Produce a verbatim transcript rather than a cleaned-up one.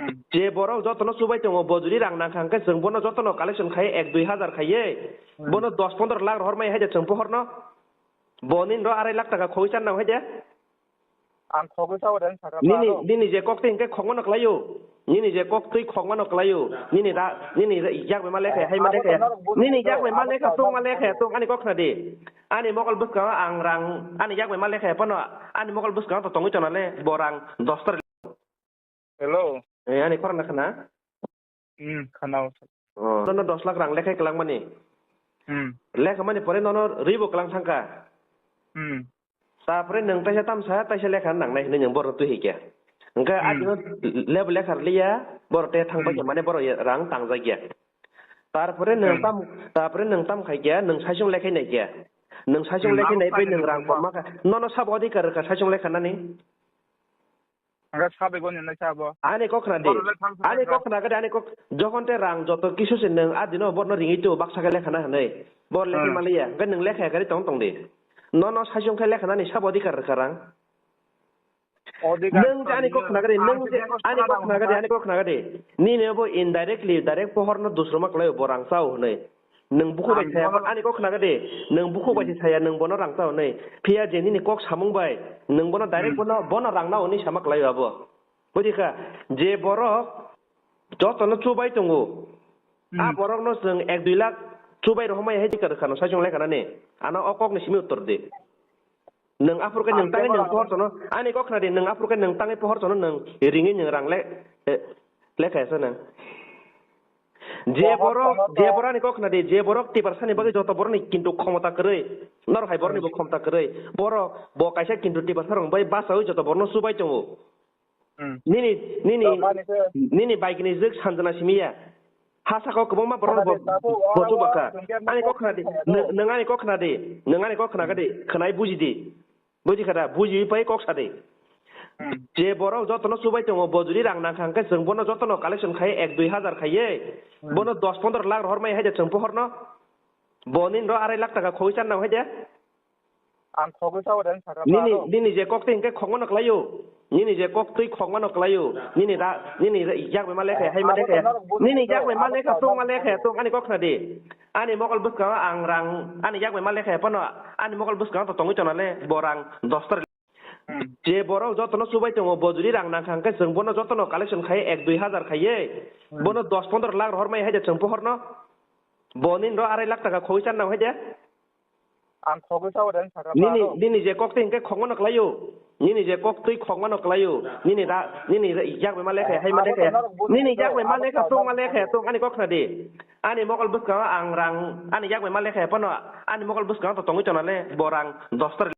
Hmm. Je borok jotono chubai tongo, bo jodi rang nangkha hwnkhe chwng bono jotono collection khai ek dui hazar khaiye, Hmm. bono dos pondro lakh rohor mai hai de chwng pohorno. Bo nini ro arai lakh taka khogwi chan nang hai de. Ang khogwi sao de, ang sakha Nini, ba nini je kok twi hwnkhe khogmano kwlaio. Nini je kok twi khogmano kwlaio. Nini da, nini da yak bai ma lekha, hai ma lekha. Nini yak bai ma lekha, tong ma lekha, tong ani kok khna di. Ani mokol bwskango ang rang, ani yak bai ma lekha phano, ani mokol bwskango to tongwi tona le, bo rang dos tar. Hello. Eh, ani khorang na khna? Hmm, khna o. Oh. Nono dos lakh rang lekha kwlangmani. Hmm. Lekha mani pore nono ribo kwlang thangkha. Hmm. Tapore nwng taisa tamsa, taisa lekha nangnai hinwi nwng borok twi hai khe. Hwnkhe Hmm. adino level lekha rwliya, borok te thang Hmm. paikha, mane borok ya rang tangjak ya. Tarpore nwng Hmm. tam, tarpore nwng tam khai khe, nwng saichung lekhai nai khe. Nwng saichung Hmm, lekhai nai abo bai nwng rang saiboni komma kha. Nono sabo adhikar rwkha saichung lekha nani? Hwnkhe sabegoni nai sabo. Ani kok khna di. Borok le thang Ani sakha. Kok khna gade, ani kok, jokhon te rang joto kisu se nwng adino borno ringwi tu baksa khe lekha na hinwi. Bor lekha Hmm. maliya, hwnkhe nwng lekha khe tong tong di. Nono saichung khe lekha nani sabo adhikar rwkha rang? Odhikar Nwng je ani kok khna gade, nwng je ani kok khna gade, ani kok khna gade. Nini bo indirectly, direct pohor no dusroma kwlai bo rang chao hinwi. Nwng bukhuk bai Ang saya, bono ani kok khna gade, nwng bukhuk bai Hmm. saya, nwng bono rang chao hinwi. Phiya je nini kok samung bai, nwng bono direct Hmm. bono, bono rang nao hinwi sama kwlai abo. Buji kha, je borok jotono chubai tongo, Hmm. a borokno chwng ek dui lakh chubai rohormai hai dikar rwkha no saichung lekha nani. Ano o kokni simi uttor di. Nwng aphuru khe nwng tangwi nwng pohor sono, ani kok khna di, nwng aphuru khe nwng tangwi pohor sono nwng ringwi nwng rang le, eh, lekha ya sa nwng. Je borok, je borok ani kok khna di, je borok Tiprasani bagwi joto borokni kintu khomota kwrwi, norok hai borokni bo khomota kwrwi. Borok bo kaisa kintu Tiprasarok bai bachaui joto borokno chubai tongo. Hmm. Nini, nini, Tamani se. Nini bike ni jwk sanjana simiya. Ha saka o kwbangma borok bo, Khna di, tabuk oro botu o baka. Ani kok khna di, nwng, nwng ani kok khna di, nwng ani kok khna di, khwnai buji di. Buji kha da, buji pai kok sa di. Hmm. Je borok jotono chubai tongo, bo jodi rang nang kha hwnkhe chwng bono jotono collection khai ek dui hazar khaiye, Hmm. bono dos pondro lakh rohor mai hai de chwng pohorno. Bo nini ro arai lakh taka khogwi chan nang hai de. Ang khogwi sao de, ang sakha Nini, ba nini je kok twi hwnkhe khogmano kwlaio. Nini je kok twi khogmano kwlaio. Nini da, nini yak bai ma lekha, hai ma lekha. Nini yak bai ma lekha, tong ma lekha, tong ani kok khna di. Ani mokol bwskango ang rang, ani yak bai ma lekha phano, ani mokol bwskango to tongwi tona le, bo rang dos tar. Hmm. Je borok jotono chubai tongo, bo jodi rang nang kha hwnkhe chwng bono jotono collection khai ek dui hazar khaiye, Hmm. bono dos pondro lakh rohor mai hai de chwng pohorno. Bo nini ro arai lakh taka khogwi chan nang hai de. Ang khogwi sao de, ang sakha Nini, ba nini je kok twi hwnkhe khogmano kwlaio. Nini je kok twi khogmano kwlaio. Nini da, nini yak bai ma lekha, hai ma lekha. Nini yak bai ma lekha, tong ma lekha, tong ani kok khna di. Ani mokol bwskango ang rang, ani yak bai ma lekha phano, ani mokol bwskango to tongwi tona le, bo rang dos tar.